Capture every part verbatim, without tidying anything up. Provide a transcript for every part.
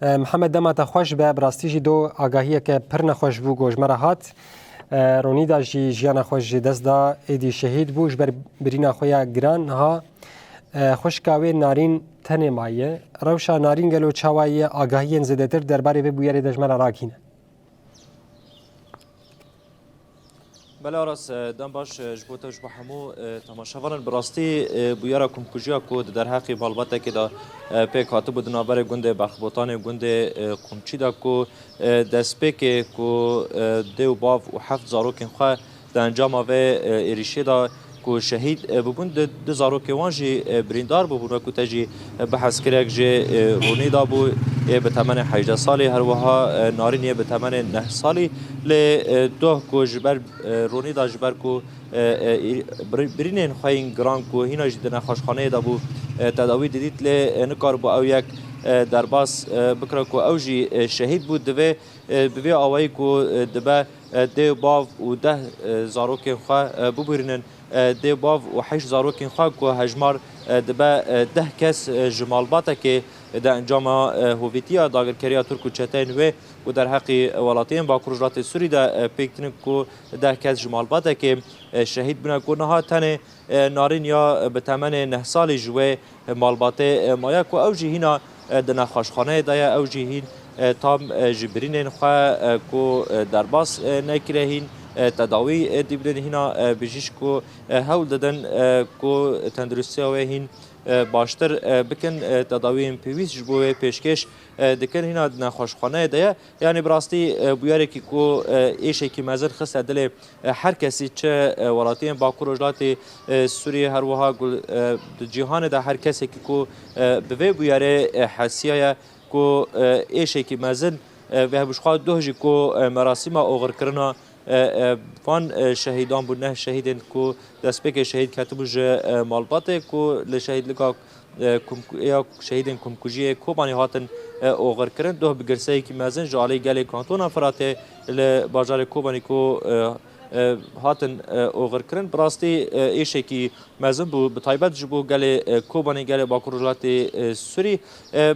E, Mihemed, dema te xweş be, bi rastî jî do agahiyeke pir nexweş bû ku ji me re hat. E, Ronîda jî jiyana xwe ji dest da, êdî şehîd bû, ji ber birîna xwe ya giran niha, e, xwişka wê Narîn tenê maye. Rewşa Narîn gelo çawa ye? Agahiyên zêdetir derbarê vê bûyerê de ji me re ragihîne. Belê Aras, e, dem baş, e, ji bo te, ji bo hemû, e, temaşevanan. Bi rastî, e, bûyera komkujiya ku di derheqê malbatekê de, e, pêk hatibû di navberê gundê Berxbotanê û gundê, e, Qumçî de ku, e, destpêkê ku, e, dê û bav û heft zarokên xwe di encama vê, e, êrîşê de ku şehîd, e, bibûn, di, du zarokê wan jî, e, birîndar bûbûn, wekû te jî, e, behs kir, yek jê, e, Ronîda bû, yê bi temenê hejdeh salî, her wiha, e, Narîn yê bi temenê neh salî. Lê, e, doh ku ji ber, e, Ronîda ji ber ku, e, e, î-, birî-, birînên xwe yên giran ku hîna jî di nexweşxaneyê de bû, e, tedawî didît, lê, e, nikaribû ew yek, e, derbas, e, bikira ku ew jî, e, şehîd bû. Divê, e, bi vê awayî ku, e, dibe, e, dê bav û deh, e, zarokên xwe, e, bibûrînin, e, dê bav û heşt zarokên xwe ku hejmar, e, dibe, e, deh kes, e, ji malbatekê di encama, e, hovîtiya dagirkeriya Tirk û çeteyên wê ku derheqî welatiyên Bakur Rojhilatê Sûrî de, e, pêk tînin ku deh kes ji malbatekê, e, şehîd bûne ku niha tenê, e, Narîn ya bi temenê neh salî ji wê malbatê, e, maye ku ew jî hîna, e, di nexweşxaneyê de ye, ew jî hîn, e, tam, e, ji birînên xwe, e, ku, e, derbas, e, nekire hîn, e, tedawî, e, dibin, hîna, e, bijîşk ku, e, hewl didin, e, ku tenduristiya wê hîn, e, baştir, e, bikin, e, tedawiyên pêwîst ji bo wê pêşkêş, e, dikin, hîna di nexweşxaneyê de ye. Yanî bi rastî, e, bûyerekî ku, e, êşekî mezin xiste dilê, e, her kesî, çi, e, welatiyên Bakur Rojhilatê, e, Sûriyê, her wiha gul-, e, di cîhanê de her kesekî ku, e, bi vê bûyerê, e, hesiyaye ku, e, êşekî mezin, e, vê hebû ji xwe doh jî ku, e, merasîma oxirkirina, e, e, van, e, şehîdan bû, neh şehîdên ku destpêkê şehîd ketibû ji, e, malbatê ku li şehîdlika, e, kumku-, ya şehîdên kumkujiyê Kobanê hatin, e, oxirkirin. Doh bi girseyekî mezin ji alî gelê Kantona Firatê li bajarê Kobanê ku, e, e, hatin, e, oxirkirin. Bi rastî, e, êşekî mezin bû, bi taybet ji bo gelê, e, Kobanê, gelê Bakur Rojhilatê, e, Sûrî. E,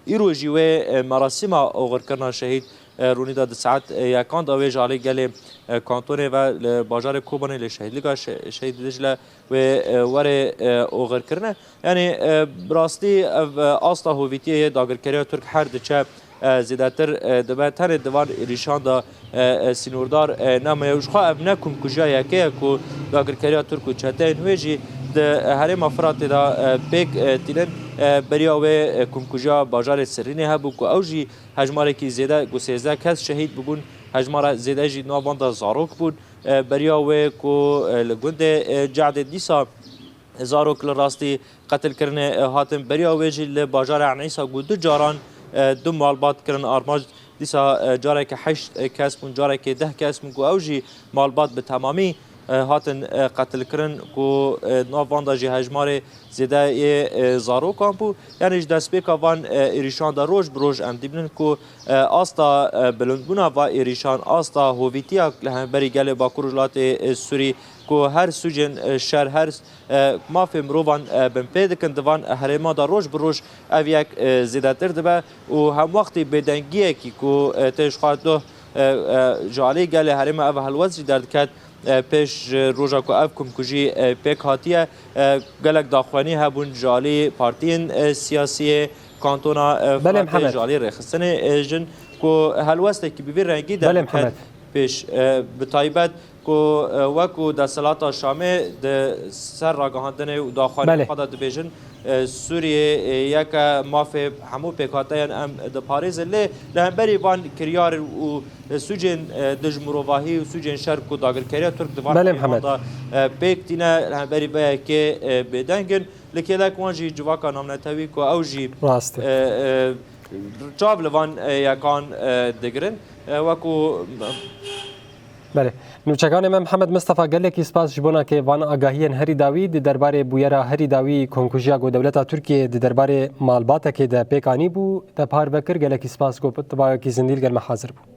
Îro jî wê, e, merasîma oxirkirina şehîd, e, Ronîda di saet, e, yekan de wê ji alî gelê, e, kantonê ve li bajarê Kobanê li şehîdlika şe-, Şehîd Dicle wê, e, were, e, oxirkirine. Yanî, e, bi rastî ev, e, asta hovîtiyê yê dagirkeriya Tirk her diçe, e, zêdetir, e, dibe. Tenê di van êrîşan de, e, e, sînordar, e, nemaye. Û ji xwe ev ne komkujiya yekê ye ku dagirkeriya Tirk û çeteyên wê jî di, e, herêma Firatê de, e, pêk, e, tînin. E, beriya wê, e, komkujiya bajarê Sirrînê hebû ku ew jî hejmarekî zêde, ku sêzdeh kes şehîd bûbûn, hejmara zêde jî nav van de zarok bûn. E, beriya wê ku, e, li gundê, e, Cehdê dîsa zarok li rastî qetilkirinê, e, hatin. Beriya wê jî li bajarê Enîsa ku du caran, e, du malbat kirin armanc, dîsa, e, carekê heşt, e, kes bûn, carekê deh kes bûn ku ew jî malbat bi temamî, e, hatin, e, qetilkirin ku, e, nav van de jî hejmarê zêde yê, e, zarokan bû. Yanî ji destpêka van, e, êrîşan de roj bi roj em dibînin ku, e, asta, e, bilindbûna va êrîşan, asta hovîtiya li hemberî gelê Bakur Rojhilatê, e, Sûrî ku her sûcên, e, şer, her, e, mafê mirovan, e, binpê dikin, di van herêma de roj bi roj ev yek, e, zêdetir dibe û hemwextî bêdengiyekî ku, e, tê ji xwe doh, e, e, ji alî gelê herêma ev helwest jî derdiket, e, pêş ji roja ku ev komkujî, e, pêk hatiye, e, gelek daxuyanî hebûn ji alî partiyên, e, siyasiyê kantona, e, Belê, Firatê, Mihemed. Ji alî rêxistinê, e, jin ku helwestekî bi vî rengî Belê, derdiket Mihemed. Pêş, e, bi taybet ku, e, wekû desthilata Şamê di ser ragihandinê û daxuyaniyên Belê. Xwe de dibêjin, e, Sûriyê, e, yeke mafê hemû pêkhateyên em diparêzin. Lê li hemberî van kiryar û, e, sûcên, e, dij mirovahî û sûcên şer ku dagirkeriya Tirk di van Belê, herêman Mihemed. De, e, pêk tîne, li hemberî vê yekê, e, bêdeng in. Li kêlek wan jî civaka navnetewî ku ew jî, Rast e. e, e, çav li van, e, yekan, e, digirin. E, wekû Belê. Nûçekanê me Mihemed Mistefa, gelekî spas ji bona ke van agahiyên herî dawî di derbarê bûyera herî dawî komkujiya ku dewleta Tirkiyê di derbarê malbatekê de pêk anîbû, te parve kir. Gelekî spas ku tu bi awayekî zindî li gel me hazir bû.